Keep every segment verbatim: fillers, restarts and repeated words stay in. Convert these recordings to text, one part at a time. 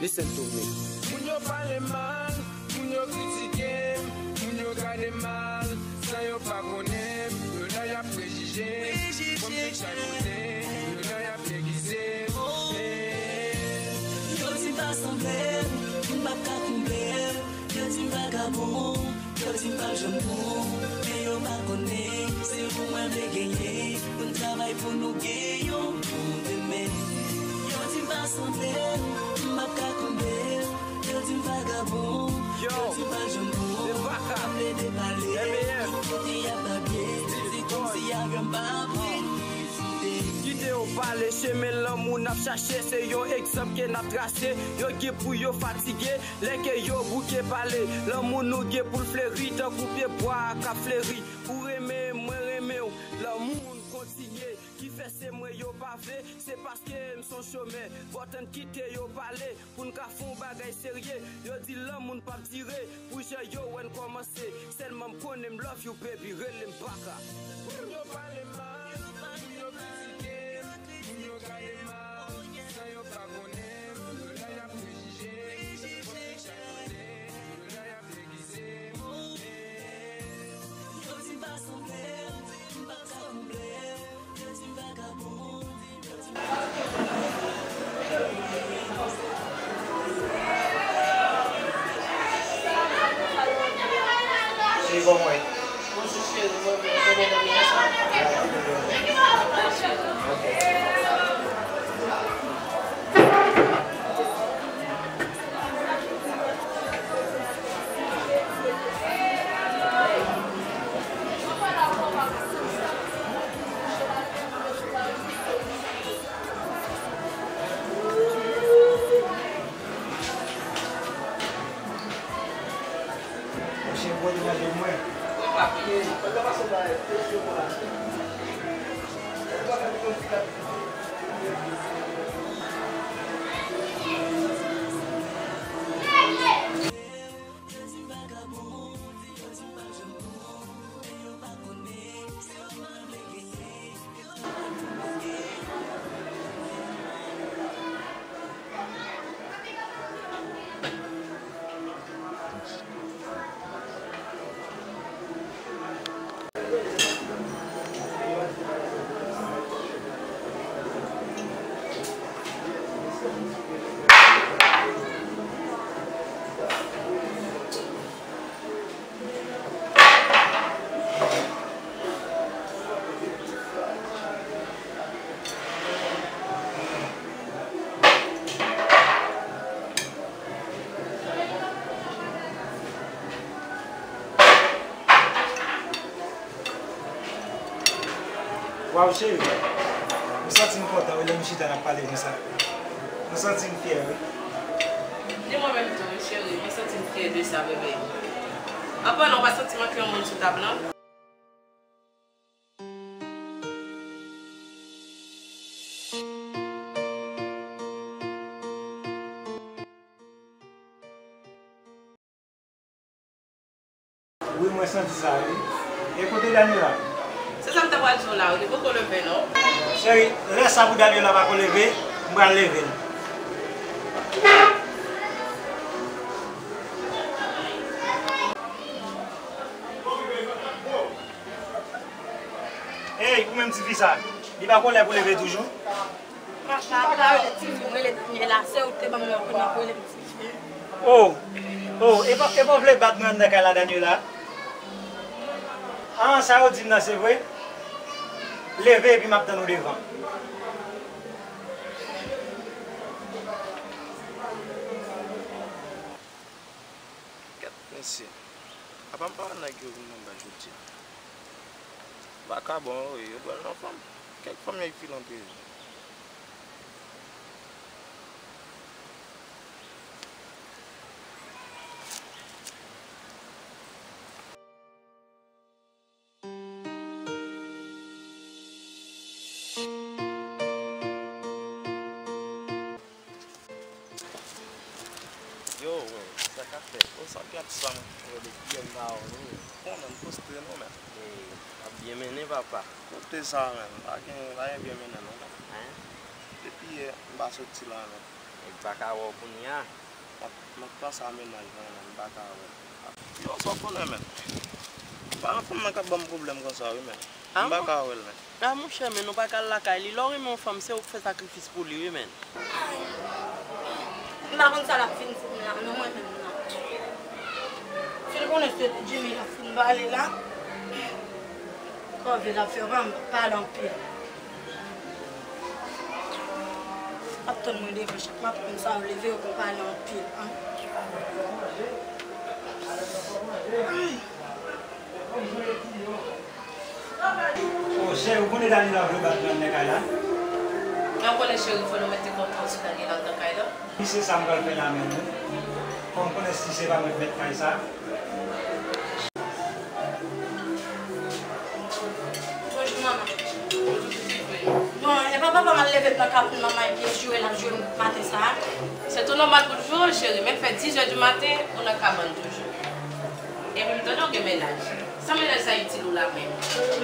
Listen to me. Moun yo pale mal, moun yo kritike m, moun yo gade m mal, san yo pa konnen m, yo la y ap prejije m. Kòm se chak kote, yo la y ap degize m. Yo di m pa sanble m, m p ap ka konble m. Yo di m vagabon, yo di m p ap janm bon. Men yo pa konnen, se ou mwen vle genyen. Pou n travay pou nou gen yon bon demen. Yo di m pa sanble m, m p ap ka konble m. Yo di m vagabon, yo di m p ap janm bon. M vle depale, tout kote y ap babye. Se kòmsi avyon pa pran. Kite yo pale, chemen lanmou n ap chache, se yon egzanp ke n ap trase. Yo gen pou yo fatige, lè ke yo bouke pale. Lanmou nou gen pou l fleri, tankou pye bwa k ap fleri. Ou renmen, mwen renmen w, lanmou n kontinye. Kifè se mwen yo pa vle, se paske m s on chomè. Bòtèn kite yo pale, pou n ka fè yon bagay serye. Yo di lanmou n p ap dire, pou jan yo wè n kòmanse. Sèlman m konnen m love you, baby, rele m baka. Moun yo pale mal, moun yo kritike m, moun yo gade m mal, san yo pa konnen m, yo la y ap prejije m, kòmsi chak kote, yo la y ap degize m. Yo di m pa sanble m, m p ap ka konble m. Waw, cheri, m santi m kontan wi lè nou chita n ap pale konsa. M santi m fyè wi. Ni mwen menm tou wi, cheri, mwen santi m fyè de sa, bebe. Apa non, w pa santi manke yon moun sou tab lan? Wi, mwen santi sa, wi. E kote Daniela? Se sa m ta pral di w la, wi. Li poko leve, non. Cheri, lè sa pou Daniela pako leve, m pral leve l. Ey, ou menm ti fi sa, li pako lè pou leve toujou? Papa, pa rele timoun, rele Daniela, se ou ki te ban m non pou rele m ti fi. Oh, oh, e pa, e pa w vle bat mwen anndan kay la, Daniela? Ah, sa yo di m nan, se vre? Leve epi m ap tann ou devan. Kèt, mesye. Apa m pa wè nèg yo vin nan bal jodi a? Vakabon yo ye, yo pral nan fanm. Kèk fanm yo ki filantre yo. Yo, men, sa k ap fèt? Ou sa gad sa m wè depi yè m pa wè w, non. Konnen m fristre, non, men. Ey, w ap byen mennen, papa. Kote sa, men? Pa gen, pa gen byen mennen, non, men. Hein? Depi yè, m pa soti la, men. Li pa ka wè w kounye a. M ap, m ap panse a mennaj mwen, men m pa ka wè l. Yo, sa w konnen, men. Paran fanm nan k ap ban m pwoblèm konsa, wi, men. M pa ka wè l, men. A, monchè, men nou pa ka al lakay li. Lè w renmen yon fanm, se ou k fè sakrifis pou li, wi, men. M pa konn sa l ap vin di m la, non, mwen menm, non. Si l konnen se Jimmy l ap fin pale la, kòve l ap fè, pa m pale anpil. Ap tann mwen devan, chak maten konsa, w leve, w konn pale anpil, an. Ay. O, cheri, ou konnen Daniela vle bat nan kay la? Mwen konnen, cheri, fò nou mete kòb nou sou Daniela nan kay la. Wi, se sa m pral fè la menm, wi. Fò m konnen si se pa mwen k mèt kay sa. Bonjou, manman. Bon, e pa papa m al leve nan kay pou manman epi e joure l ap joure maten sa a? Se tou nòmal pou l joure w, cheri, men fè dis è di maten, ou nan kabann toujou. Epi m tande w gen mennaj. Sa mennaj sa itil ou la menm?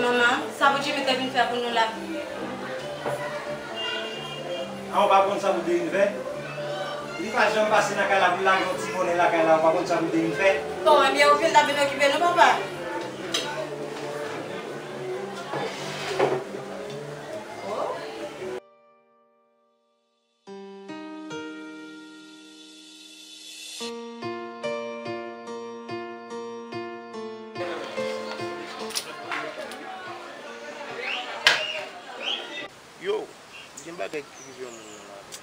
Manman, sa pou Jimmy te vin fè pou nou la? A, ou pa konn sa pou te vin fè? Li pa janm pase nan kay la pou l lage yon ti bòne lakay la, ou pa konn sa pou te vin fè? Bon, ebyen, ou fin t ap vin okipe nou, papa. Oh. Yo, gen bagay ki rive yon moun nan lavi.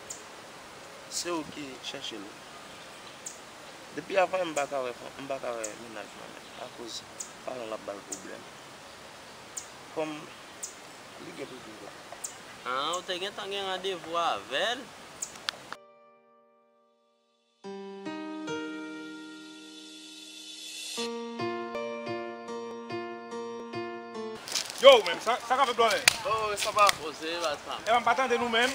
Se ou ki chèche l. Depi avan, m pa ka wè, m pa ka wè mennaj mwen, akoz paran l ap ba l pwoblèm. Kòm li gen pou viv la. Ah, ou te gentan gen randevou avè l? Yo, ou menm, sa, sa k ap fèt la menm? Oh, sa va? Poze, baz pa m. Epa, m pa tande nou menm.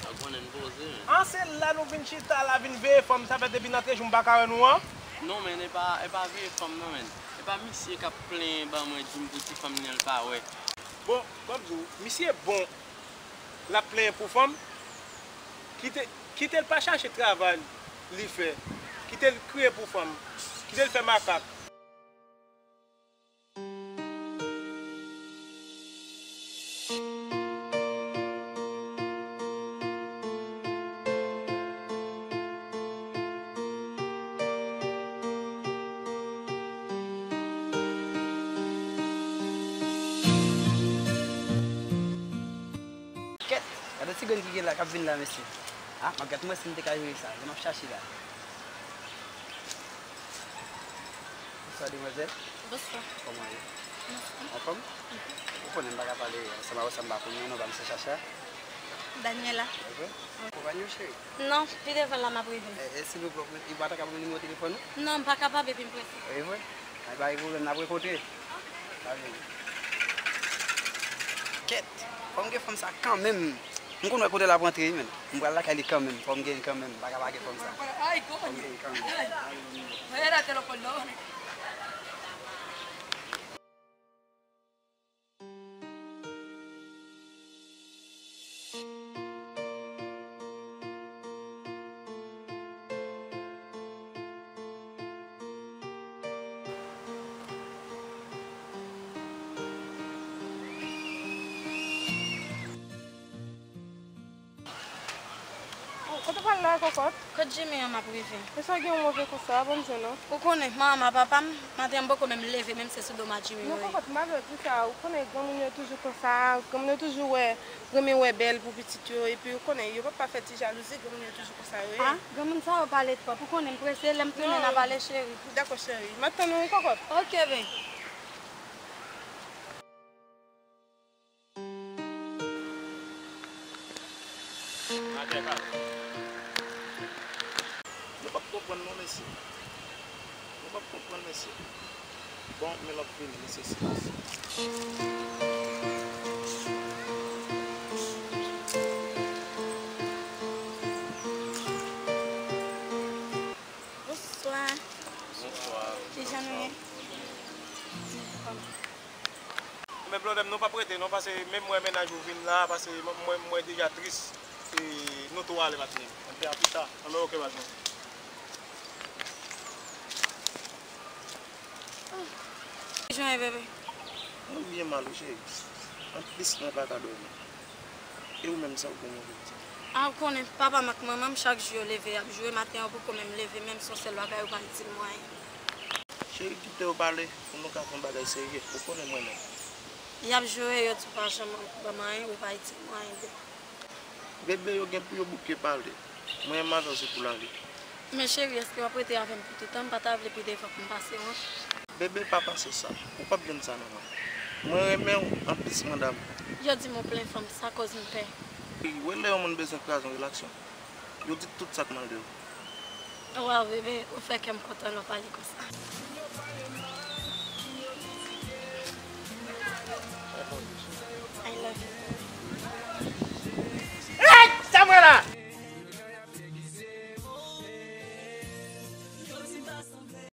Ou konnen n poze, men. Ah, se la nou vin chita la, vin veye fanm, sa fè depi n antre jou m pa ka wè nou an? Non, men e pa, e pa veye fanm non, men. E pa misye k ap plenyen ban mwen, di m pou ti fanm li an l pa wè. Bon, ban m di w, misye bon, l ap plenyen pou fanm? Kite, kite l pa chache travay li fè. Kite l kriye pou fanm. Kite l fè makak. Kèt, gade ti grenn ki gen la, k ap vin la, mesye. Ah, m ap gade mwen si m te ka jere sa. Jan m ap chache la. Bonswa, demwazèl. Bonswa. Kòman w ye? Anfòm? Ou konnen m pa ka pale ansanm avè w san m pa konnen w non, pa m se Chacha. Daniela. Ok. Konpanye w, cheri? Non, pi devan la m ap rive. E, e, silvouplè, ou pa ta ka ban m nimewo telefòn ou? Non, m pa kapab epi m prese. E vre? Ay, pa gen pwoblèm, n ap rekontre. Pa gen. Kèt, fò m gen fanm sa kanmenm. M konn wè kote l ap rantre wi, men. M pral lakay li kanmenm, fò m gen li kanmenm. M pa ka pa gen fanm sa. Fò m gen li kanmenm. Oh, kote w pral la, Kòkòt? Kot Jimmy an m ap rive. E sa w gen yon move konsa, pa m jwenn non. Ou konnen, manman m ak papa m, maten an m poko menm leve, menm se sou do m a Jimmy yo ye. Non, Kòkòt, m pa vle w di sa, ou konnen granmoun yo toujou konsa, granmoun yo toujou wè, renmen wè bèl pou pitit yo, epi ou konnen, yo p ap pa fè ti jalouzi, granmoun yo toujou konsa yo ye. Ah, granmoun sa yo pale twòp, ou konnen m prese, lè m tounen n a pale, cheri. Dakò, cheri, m ap tann ou wi, Kòkòt. Ok, ben. Nou p ap konprann non, mesye. Nou p ap konprann, mesye. Bon, men l ap vini, mesye, silans. Bonswa. Bonswa. Kijan nou ye? Men blòdè m, nou p ap rete non, paske menm mwen mennaj ou vin la, paske mwen, mwen deja tris. E, nou Kote w ale, patnè m? Anpè a pita. Anben, oke, patnè m. Jan e bebe? Mwen byen mal, wi, cheri. Anplis, mwen pa ka dòmi. E ou menm, sa w gen pou w di? A, ou konnen, papa m ak manman m, chak jou yo leve, y ap joure. Maten an, poko menm leve, menm si yon sèl bagay, yo pa itil mwen anyen. Cheri, kite yo pale, pou nou ka fè yon bagay serye. Ou konnen mwen menm. Y ap joure, yo di w pa janm ban m anyen, yo pa itil mwen anyen, bebe. Bebe, yo gen pou yo bouke pale. Mwen menm avè w se pou lavi. Men cheri, èske w ap rete avè m pou toutan? M pa ta vle pi devan pou m pase wont. Bebe, pa panse sa. Ou p ap jwenn sa nan mwen. Mwen renmen w, anplis mwen damou. Yo di m ou plen fanm, sa koz m pè. Wi, wè lè yon moun bezwen kraze yon relasyon, yo di tout sa k mal de ou. Waw, bebe, ou fè kè m kontan lè w pale konsa.